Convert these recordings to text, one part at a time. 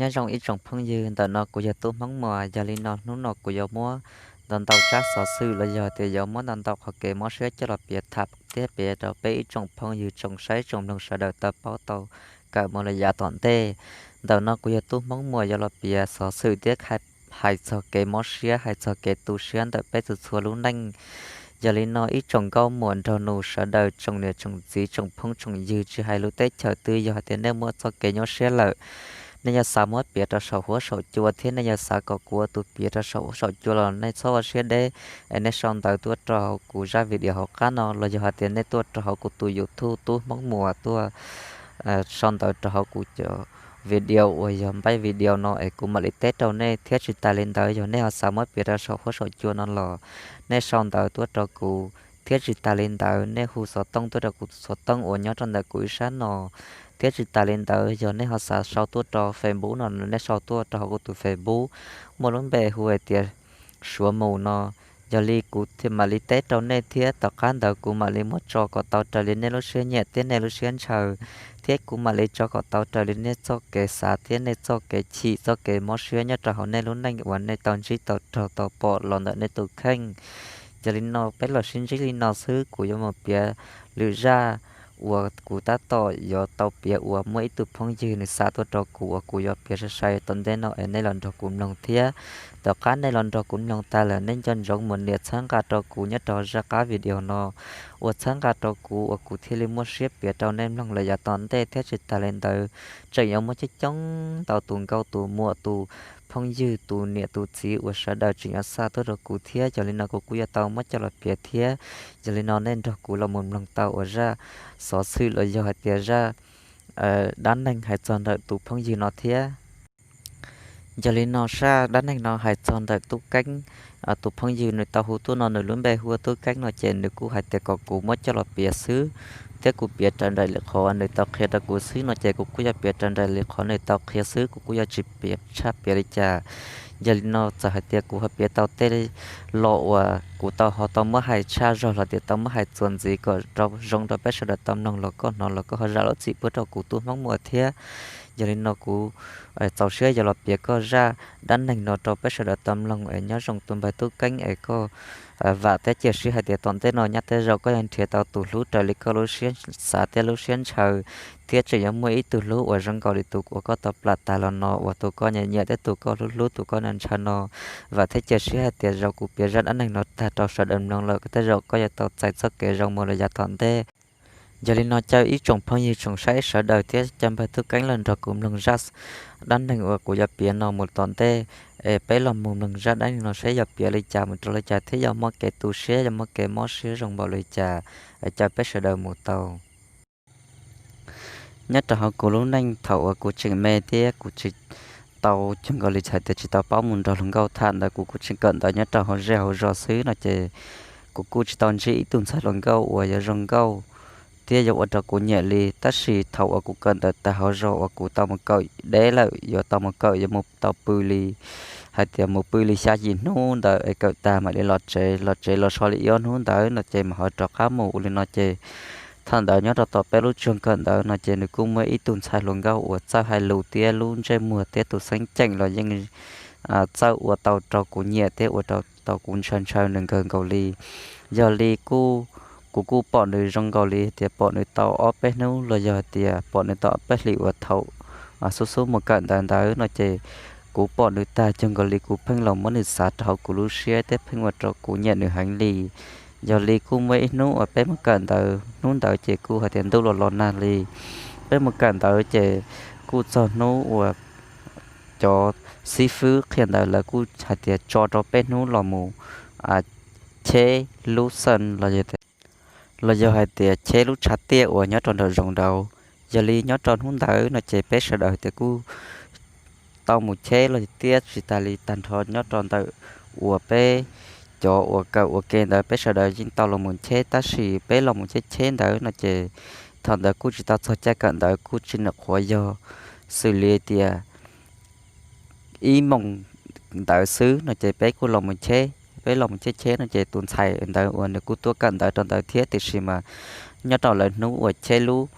Nyob zoo ib tsoom phooj ywg, ntawm no kuv yog Tub Hmoob Muas. Yog li no hnub no kuv yuav muab ntau ntau tsab xov xwm los yog tias yuav muab ntau ntau qhov kev mob siab coj los piav tham thiab piav rau peb ib tsoom phooj ywg tsoom saib tsoom mloog sawv daws tau paub tau kawm mus lawm yav tom ntej. Ntawm no kuv yog Tub Hmoob Muas yuav los piav xov xwm thiab hais txog kev mob siab, hais txog kev tu siab ntawm peb txhua txhua lub neej. Yog li no ib tsoom nkauj muam nraug nus sawv daws, tsoom niam tsoom txiv, tsoom phooj tsoom ywg tsis hais lub teb chaws twg, yog hais tias nej muaj txoj kev nyuaj siab lawm, nej yog xav muab piav rau saum huab saum cua thiab nej yog xav kom kuv ua tus piav rau saum huab saum cua los nej txhob ua siab deb, es nej sau ntawv tuaj rau hauv kuv zaj video hauv qab no los yog hais tias nej tuaj rau hauv kuv tus YouTube Tub Hmoob Muas tuaj sau ntawv rau hauv kuv cov video uas yog npaj video no es kuv mam li teb rau nej. Thiab tsis tas li ntawd, yog nej ho xav muab piav rau saum huab saum cua no los nej sau ntawv tuaj rau kuv. Thiab tsis tas li ntawd, nej hu xov tooj tuaj rau kuv tus xov tooj uas nyob rau ntawm kuv ib sab no. Thiab tsis tas li ntawd, yog nej ho xav sau tuaj rau Facebook no, nej sau tuaj rau hauv kuv tus Facebook muaj lub npe hu hais tias Suav Mus no. Yog li kuv thiaj mam li teb rau nej thiab tom qab ntawd kuv mam li muab tso kom tau raws li nej lub siab nyiam thiab nej lub siab ntshaw, thiab kuv mam li tso kom tau raws li nej txoj kev xav thiab nej txoj kev chim txoj kev mob siab nyob rau hauv nej lub neej uas nej tau ntsib tau raug tau pom los ntawm nej tus kheej. Yog li no peb los sib ntsib li no xwb, kuv yuav mus piav lwm zaj uas kuv tab tom yuav tau piav uas muaj ib tug phooj ywg nws xa tuaj rau kuv uas kuv yuav piav sai sai tom ntej no es nej los nrog kuv mloog thiab. Tom qab nej los nrog kuv mloog tag lawm, nej nco ntsoov mus nias txhawb nqa rau kuv nyob rau zaj qab video no, uas txhawb nqa rau kuv uas kuv thiaj li muaj siab piav rau nej mloog lawm yav tom ntej. Thiab tsis tas li ntawd, tseem yuav muaj coob coob ntau tus nkauj tus muam tus phooj ywg tus niam tus txiv uas sawv daws tseem yuav xa tuaj rau kuv thiab. Yog li no kuv kuj yuav tau muab coj los piav thiab. Yog li no nej nrog kuv los mus mloog tau uas zaj xov xwm los yog hais tias zaj dab neeg hais txog ntawm tus phooj ywg no thiab. Yog li no zaj dab neeg no hais txog ntawm Tub Keeb. Tus phooj ywg nws tau hu tuaj no nws lub npe hu ua Tub Keeb no ces nws kuj hais tias kom kuv muab coj los piav xwb, thiab kuv piav raws nraim li qhov nws tau qhia rau kuv xwb no ces kuv kuj yuav piav raws nraim li qhov nws tau qhia xwb, kuv kuj yuav tsis piav tshaj piav li cas. Yog li no txawm hais tias kuv ho piav tau tej lo uas kuv tau ho tau muab hais tshaj zog los tias tau muab hais txuas ntxiv kom rau zoo rau peb sawv daws tau mloog los koj hnov los koj ho zam lub txim pub rau kuv Tub Hmoob Muas thiab. Yog li no kuv txaus siab yuav los piav koj zaj dab neeg no rau peb sawv daws tau mloog es nyob zoo tus npawg Tub Keeb es koj vam thiab cia siab hais tias tom ntej no nyab tej zaum koj yuav nrhiav tau tus hlub raws li koj lub siab xav thiab lub siab ntshaw, thiab tseem yuav muaj ib tug hlub uas zoo nkaus li tus uas koj tau plam tas los no uas tus koj nyiam nyiam thiab tus koj hlub hlub tus koj ntshaw ntshaw no. Vam thiab cia siab hais tias zaum kuv piav zaj dab neeg no tag rau sawv daws mloog lawm tej zaum koj yuav tau txais txoj kev zoo mus lawm yav tom ntej. Yog li no caw ib tsoom phooj ywg tsoom saib sawv daws thiab caw npawg Tub Keeb los nrog kuv mloog zaj dab neeg uas kuv yuav piav no mus tom ntej. Es peb los mus mloog zaj dab neeg no saib yog piav li cas mus rau li cas thiab yog muaj kev tu siab yog muaj kev mob siab zoo npaum li cas. Es caw peb sawv daws mus tau. Nyob rau hauv kuv lub neej thaum uas kuv tseem me thiab kuv tsis tau cuag nkaus li hais tias tsis tau paub mus nrog hluas nkauj tham ntawd kuv kuj tseem kawm ntawv nyob rau hauv zej hauv zos xwb no ces kuv kuj tsis tau ntsib ib tug ntxhais hluas nkauj uas yuav zoo nkauj thiab yuav ua rau kuv nyiam li. Tab sis thaum uas kuv kawm ntawv tag hauv zos uas kuv tau mus kawm deb lawm yuav tau mus kawm yuav mus tau pw li, hais tias mus pw li xya yim hnub ntawd es kawm tag mam li los tsev, los tsev los so li ib ob hnub ntawd no ces mam ho rov qab mus ua li no ces thaum ntawd nyob rau tom peb lub tsuag kawm ntawv no ces nws kuj muaj ib tug ntxhais hluas nkauj uas txawj hais lus thiab lub ntsej muag thiab tus xeeb ceem los yeej txawj ua tau rau kuv nyiam thiab ua rau tau kuv ntshaw ntshaw nws nkawd nkaus li. Yog li kuv kuj pom nws zoo nkaus li tias pom nws tau ob peb hnub los yog hais tias pom nws tau ob peb hlis uas thaum xub xub mus kawm ntawv ntawd no ces kuv pom nws tag cuag nkaus li kuv pheej los muab nws xav rau hauv kuv lub siab thiab pheej ua rau kuv nyiam nws heev li. Yog li kuj muaj ib hnub uas peb mus kawm ntawv, hnub ntawd ces kuj hais tias ntuj los los nag li. Peb mus kawm ntawv ces kuj txog hnub uas cov xib fwb qhia ntawv lawv kuj hais tias tso rau peb hnub los mus cheb lub xeem los yog hais tias cheb lub tshav tiaj uas nyob rau nraum zoov nraud. Yog li nyob rau hnub ntawd no ces peb sawv daws hais tias kuj tau mus cheb los thiab tsis tas li tag nrho nyob rau ntawm uas peb cov uas kawm ua ke ntawd peb sawv daws yeej tau los mus cheb tab sis peb los mus cheb cheb ntawd no ces thaum ntawd kuj tsis tau txog caij kawm ntawv kuj tsis nyuam qhuav yog xws li tias ib moos ntawd xwb no ces peb kuj los mus cheb. Peb los mus cheb cheb no ces tus ntxhais ntawd uas nws kuj tuaj kawm ntawv rau ntawd thiab tiam sis mas nyob rau lawv hnub uas cheb lub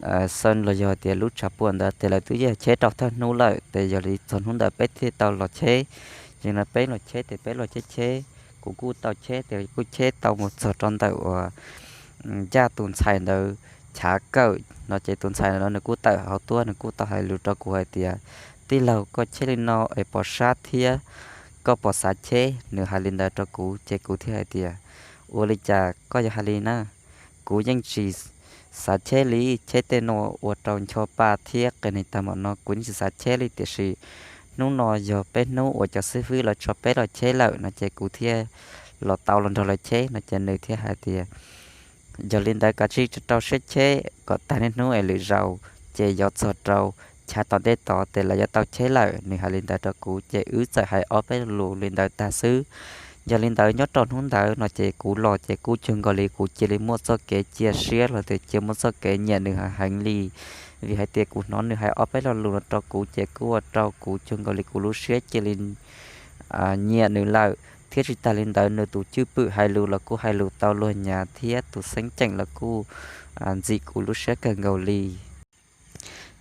xeev los yog tias lub tshav puam ntawd tes lawv twb yog cheb rau thawj hnub lawm, tes yog li txog hnub ntawd peb thiaj tau los cheb. Ces no peb los cheb tes peb los cheb cheb, kuv kuj tau cheb tes kuj cheb tau mus txog rau ntawm uas ncaj tus ntxhais ntawd chav kawm no ces tus ntxhais ntawd nws kuj tawm hauv tuaj, nws kuj tau hais lus rau kuv hais tias, tij laug, koj cheb li no es pom sab thiab koj pom xav cheb? Nws hais li ntawd rau kuv ces kuv thiaj hais tias, ua li cas koj yuav hais li na? Kuv yeej tsis xav cheb li, cheb tej no ua rau ncho pa thiab qias neeg tag npaum no kuv yeej tsis xav cheb li, tiam sis hnub no yog peb hnub uas cov xib fwb lawv tso peb los cheb lawm no ces kuv thiaj los tau los nrog lawv cheb no ces nws thiaj hais tias, yog li ntawd kav tsij rau siab cheb kom tag niaj hnub es lwm zaus ces yuav txog rau chav tom ntej tod tes lawv yuav tau cheb lawm. Nws hais li ntawd rau kuv ces wb txawm hais ob peb lus li ntawd tag xwb. Yog li ntawd nyob rau hnub ntawd no ces kuv los ces kuj cuag nkaus li kuv cia li muaj txoj kev cia siab los tias cia muaj txoj kev nyiam nws heev li, vim hais tias kuv hnov nws hais ob peb lo lus no rau kuv ces kuj ua rau kuv cuag nkaus li kuv lub siab cia li nyiam nws lawm. Thiab tsis tas li ntawd nws tus cwj pwm hais lus los kuj hais lus tau luag nyav thiab tus xeeb ceem los kuj ntxim kuv lub siab kawg nkaus li.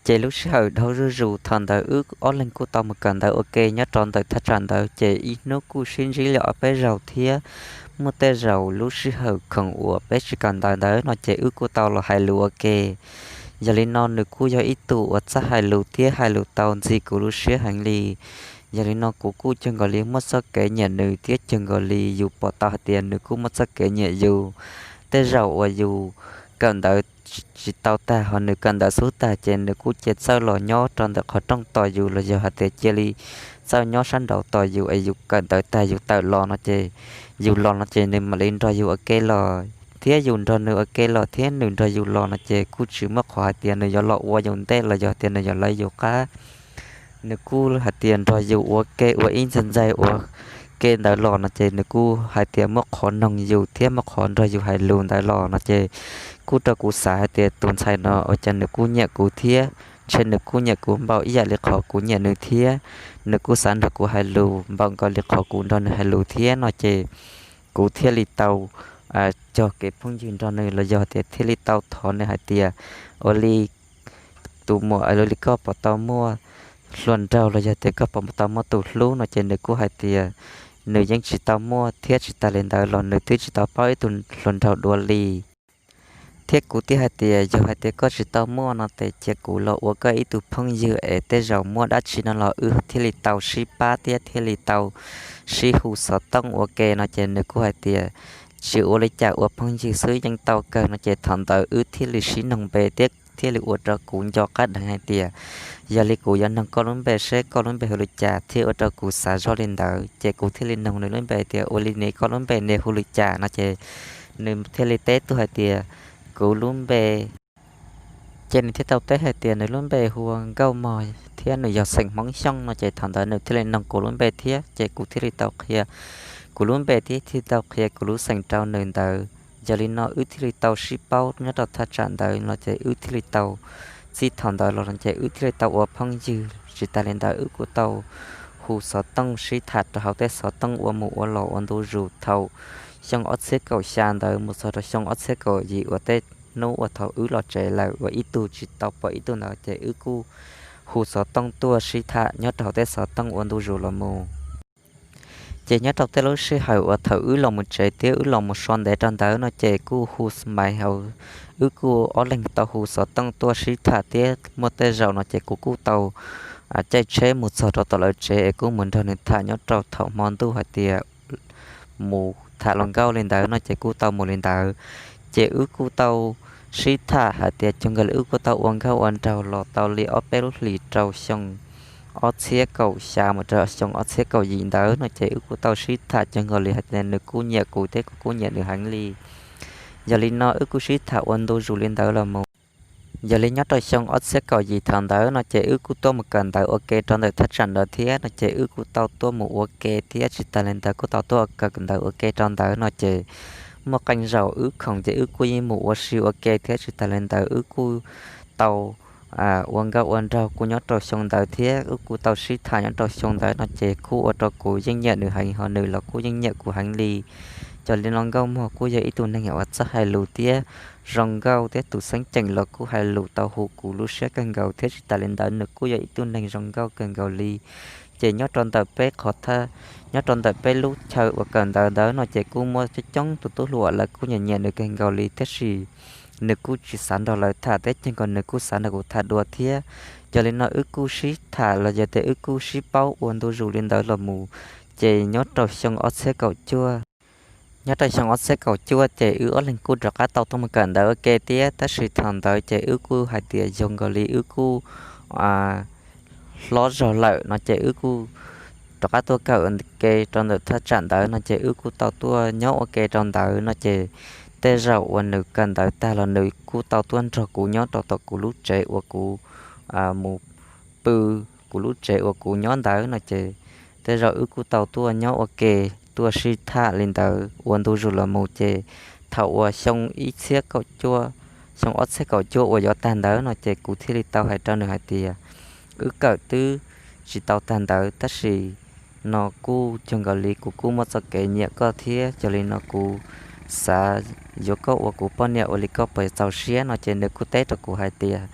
Ces lub sij hawm dhau zuj zus thaum ntawd wb ob leeg kuj tau mus kawm ntawv ua ke nyob rau ntawm thaj tsam ntawd ces ib hnub kuj sib ntsib li ob peb zaug thiab muaj tej zaum lub sij hawm khoom uas peb tsis kawm ntawv ntawd no ces wb kuj tau los hais lus ua ke. Yog li no nws kuj yog ib tug uas txawj hais lus thiab hais lus tau ntxim kuv lub siab heev li. Yog li no kuv kuj cuag nkaus li muaj txoj kev nyiam nws thiab cuag nkaus li yus pom tau hais tias nws kuj muaj txoj kev nyiam yus. Tej zaum uas yus kawm ntawv tsis tau tag ho nws kawm ntawv xub tag ces nws kuj cia txawj los nyob rau ntawm qhov rooj tos yus los yog hais tias cia li txawj nyob sab nraud tos yus es yus kawm ntawv tag yus tawm los no ces yus los no ces nws mam li nrog yus ua ke los thiab yus nrog nws ua ke los thiab nws nrog yus los no ces kuj tsis muaj qhov hais tias nws yuav los ua yus ntej los yog tias nws yuav lawv yus qab. Nws kuj hais tias nrog yus ua ke ua ib ntxaig ntxaig ua ke ntawd los no ces nws kuj hais tias muaj qhov noog yus thiab muaj qhov nrog yus hais lus ntawd los no ces kuj rau kuv xav hais tias tus ntxhais no ua cas nws kuj nyiam kuv thiab ntshe nws kuj nyiam kuv npaum ib yam li qhov kuv nyiam nws thiab. Nws kuj xav nrog kuv hais lus npaum nkaus li qhov kuv nrog nws hais lus thiab no ces kuv thiaj li tau cog kev phooj ywg nrog nws los yog tias thiaj li tau thov nws hais tias ua li tus muam, ua li koj puas tau muaj hluas nraug los yog tias koj puas tau muaj tus hlub no ces nws kuj hais tias nws yeej tsis tau muaj thiab tsis tas li ntawd los nws twb tsis tau paub ib tug hluas nraug dua li. Thiab kuv thiaj hais tias yog hais tias koj tsis tau muaj no ces cia kuv los ua koj ib tug phooj ywg es tej zaum muaj dab tsi no los wb thiaj li tau sib pab thiab thiaj li tau sib hu xov tooj ua ke no ces nws kuj hais tias tsis ua li cas, ua phooj ywg xwb yeej tau kawg no ces thaum ntawd wb thiaj li sib noog npe thiab thiaj li ua rau kuv nco qab dheev hais tias yog li kuv yuav noog koj lub npe seb koj lub npe hu li cas thiaj ua rau kuv xav zoj li ntawd ces kuv thiaj li noog nws lub npe tias ua li ne koj lub npe ne hu li cas no ces nws thiaj li teb tuaj hais tias kuv lub npe ces nws thiaj tau teb hais tias nws lub npe hu ua Nkauj Mog thiab nws yog xeem Hmoob Xyooj no ces thaum ntawd nws thiaj li noog kuv lub npe thiab ces kuv thiaj li tau qhia kuv lub npe thiab thiaj tau qhia kuv lub xeem rau nws ntawd. Yog li no wb thiaj li tau sib paub nyob rau thaj tsam ntawd no ces wb thiaj li tau txij thaum ntawd los no ces wb thiaj li tau ua phooj ywg. Tsis tas li ntawd wb kuj tau hu xov tooj sib tham rau hauv tej xov tooj ua mus ua los ua ntu zus thaum xyoo ob txhiab kaum xya ntawd mus txog rau xyoo ob txhiab kaum yim uas tej hnub uas thaum wb los tsev lawm uas ib tug tsis tau pom ib tug ntawd ces wb kuj hu xov tooj tuaj sib tham nyob rau hauv tej xov tooj ua ntu zus los mus. Ces nyob rau tej lub sij hawm uas thaum wb los mus tsev thiab wb los mus so ntev rau ntawd no ces kuj hu xmaiv hauv, wb kuj ob leeg tau hu xov tooj tuaj sib tham thiab muaj tej zaum no ces kuv kuj tau caij tsheb mus txog rau tom lawv tsev es kuj mus nrog nws tham nyob rau thaum hmo ntuj hais tias mus tham hluas nkauj li ntawd no ces kuj tau mus li ntawd. Ces wb kuj tau sib tham hais tias cuag nkaus li wb kuj tau ua nkauj ua nraug los tau li ob peb lub hlis rau xyoo ob txhiab kaum xya mus rau xyoo ob txhiab kaum yim ntawd no ces wb kuj tau sib tham cuag nkaus li hais tias nws kuj nyiam kuv thiab kuv kuj nyiam nws heev li. Yog li no wb kuj sib tham ua ntu zus li ntawd los mus. Yog li nyob rau xyoo ob txhiab kaum yim thaum ntawd no ces wb kuj tuaj mus kawm ntawv ua ke rau ntawm thaj tsam ntawd thiab no ces wb kuj tau tuaj mus ua ke thiab tsis tas li ntawd kuj tau tuaj kawm ntawv ua ke rau ntawd no ces muaj qee zaum wb khoom ces wb kuj yeej mus ua si ua ke thiab tsis tas li ntawd wb kuj tau ua nkauj ua nraug kuj nyob rau xyoo ntawd thiab wb kuj tau sib tham nyob rau xyoo ntawd no ces kuj ua rau kuv yeej nyiam nws heev ho nws los kuj yeej nyiam kuv heev li. Yog li no Nkauj Mog kuj yog ib tug neeg uas txawj hais lus thiab zoo nkauj thiab tus xeeb ceem los kuj hais lus tau huv kuv lub siab kawg nkaus thiab tsis tas li ntawd nws kuj yog ib tug neeg zoo nkauj kawg nkaus li. Ces nyob rau ntawm peb qhov thaj, nyob rau ntawm peb lub chaw uas kawm ntawv ntawd no ces kuj muaj coob coob tus tub hluas lawv kuj nyiam nyiam nws kawg nkaus li tiam sis nws kuj tsis xav nrog lawv tham thiab ces kom nws kuj xav nrog kuv tham dua thiab. Yog li no wb kuj sib tham los yog tias wb kuj sib paub ua ntu zus li ntawd los mus, ces nyob rau xyoo ob txhiab kaum cuaj, nyob rau xyoo ob txhiab kaum cuaj ces wb ob leeg kuj rov qab tau tuaj mus kawm ntawv ua ke thiab tab sis thaum ntawd ces wb kuj hais tias yog nkaus li wb kuj hlob zog lawm no ces wb kuj rov qab tuaj kawm ua ke rau ntawm thaj tsam ntawd no ces wb kuj tau tuaj nyob ua ke rau ntawd no ces tej zaum uas nws kawm ntawv tag los nws kuj tau tuaj nrog kuv nyob rau tom kuv lub tsev uas kuv mus pw, kuv lub tsev uas kuv nyob ntawd no ces tej zaum wb kuj tau tuaj nyob ua ke, tuaj sib tham li ntawd ua ntu zus los mus ces thaum uas xyoo ib txhiab kaum cuaj, xyoo ob txhiab kaum cuaj uas yuav tag ntawd no ces kuv thiaj li tau hais rau nws hais tias wb kawm twb tsis tau tag ntawd tab sis no kuj yog nkaus li kuv kuj muaj txoj kev nyiam koj thiab yog li no kuv xav yuav koj ua kuv poj niam ua li koj puas txaus siab no ces nws kuj teb rau kuv hais tias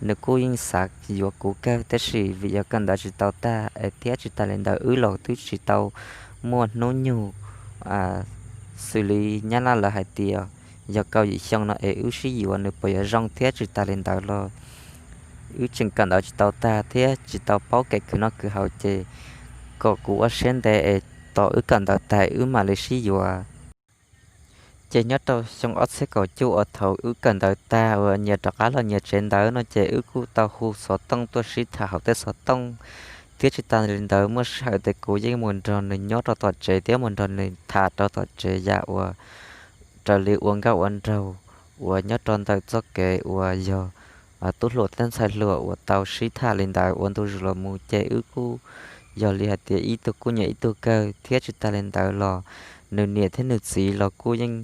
nws kuj yeej xav yuav kuv kawg tab sis vim yog kawm ntawv tsis tau tag es thiab tsis tas li ntawd wb los twb tsis tau muaj hnub nyoog xws li nyab laj lawv hais tias yog kaum yim xyoo no es wb sib yuav nws puas yuav zoo thiab tsis tas li ntawd los wb tseem kawm ntawv tsis tau tag thiab tsis tau paub kev khwv noj khwv haus ces kom kuv ua siab ntev es tos wb kawm ntawv tag wb mam li sib yuav. Ces nyob rau xyoo ob txhiab kaum cuaj uas thaum wb kawm ntawv tag uas nyias rov qab los nyias tsev ntawd no ces wb kuj tau hu xov tooj tuaj sib tham hauv tej xov tooj thiab tsis tas li ntawd muaj sij hawm tias kuv yeej mus nrog nws nyob rau tom tsev thiab mus nrog nws tham rau tom tsev yam uas raws li ua nkauj ua nraug uas nyob rau ntawm txoj kev uas yog tub hluas thiab ntxhais hluas uas tau sib tham li ntawd ua ntu zus los mus ces wb kuj yog li hais tias ib tug kuj nyiam ib tug kawg thiab tsis tas li ntawd los nws niam thiab nws txiv los kuj yeej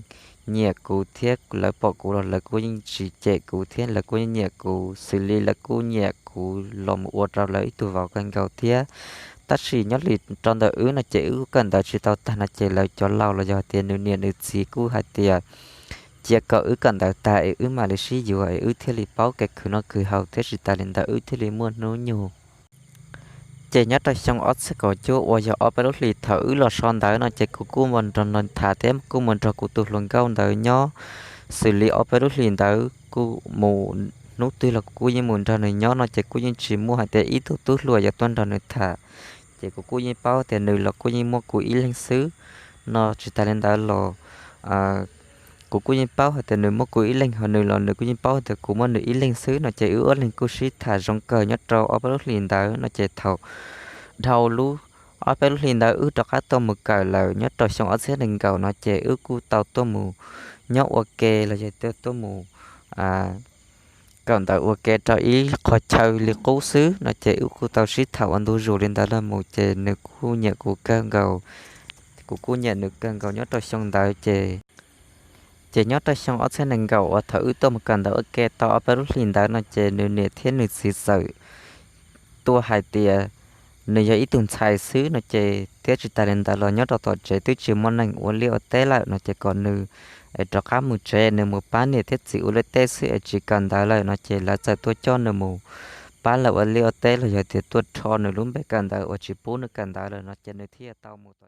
nyiam kuv thiab lawv pom kuv los lawv kuj yeej tsis cem kuv thiab lawv kuj yeej nyiam kuv xws li lawv kuj nyiam kuv los mus ua rau lawv ib tug vauv kawg nkaus thiab. Tab sis nyob li rau ntawm wb no ces wb kuj kawm ntawv tsis tau tag no ces lawv cov laus los yog tias nws niam nws txiv kuj hais tias cia kom wb kawm ntawv tag es wb mam li sib yuav es wb thiaj li paub kev khwv noj khwv haus thiab tsis tas li ntawd wb thiaj li muaj hnub nyoog. Ces nyob rau xyoo ob txhiab kaum cuaj uas yog ob peb lub hlis thaum wb los so ntawd no ces kuv kuj mus nrog nws tham thiab kuj mus nrog kuv tus hluas nkauj ntawd nyob xws li ob peb lub hlis ntawd kuj mus hnub twg los kuv kuj yeej mus nrog nws nyob no ces kuj yeej tsis muaj hais tias ib tug tub hluas yuav tuaj nrog nws tham. Ces kuv kuj yeej paub tias nws los kuj yeej muaj kuv ib leeg xwb no tsis tas li ntawd los kuv kuj yeej paub hais tias nws muaj kuv ib leeg ho nws los nws kuj yeej paub hais tias kuv muaj nws ib leeg xwb no ces wb ob leeg kuj sib tham zoo kawg nyob rau ob peb lub hlis ntawd no ces thaum dhau lub ob peb lub hlis ntawd wb rov qab tuaj mus kawm lawm nyob rau xyoo ob txhiab nees nkaum no ces wb kuj tau tuaj mus nyob ua ke los yog tias tuaj mus kawm ntawv ua ke rau ib qho chaw li qub xwb no ces wb kuj tau sib tham ua ntu zus li ntawd los mus ces nws kuj nyiam kuv kawg nkaus, kuv kuj nyiam nws kawg nkaus nyob rau xyoo ntawd ces ces nyob rau xyoo ob txhiab nees nkaum uas thaum wb tuaj mus kawm ntawv ua ke tau ob peb lub hlis ntawd no ces nws niam thiab nws txiv txawm tuaj hais tias nws yog ib tug ntxhais xwb no ces thiab tsis tas li ntawd los nyob rau tom tsev twb tsis muaj neeg ua liaj ua teb lawm no ces kom nws es rov qab mus tsev nws mus pab niam thiab txiv ua liaj teb xwb es tsis kawm ntawv lawm no ces lawv txawm tuaj coj nws mus pab lawv ua liaj ua teb los yog tias tuaj rho nws lub npe kawm ntawv uas tsis pub nws kawm ntawv lawm no ces nws thiaj tau mus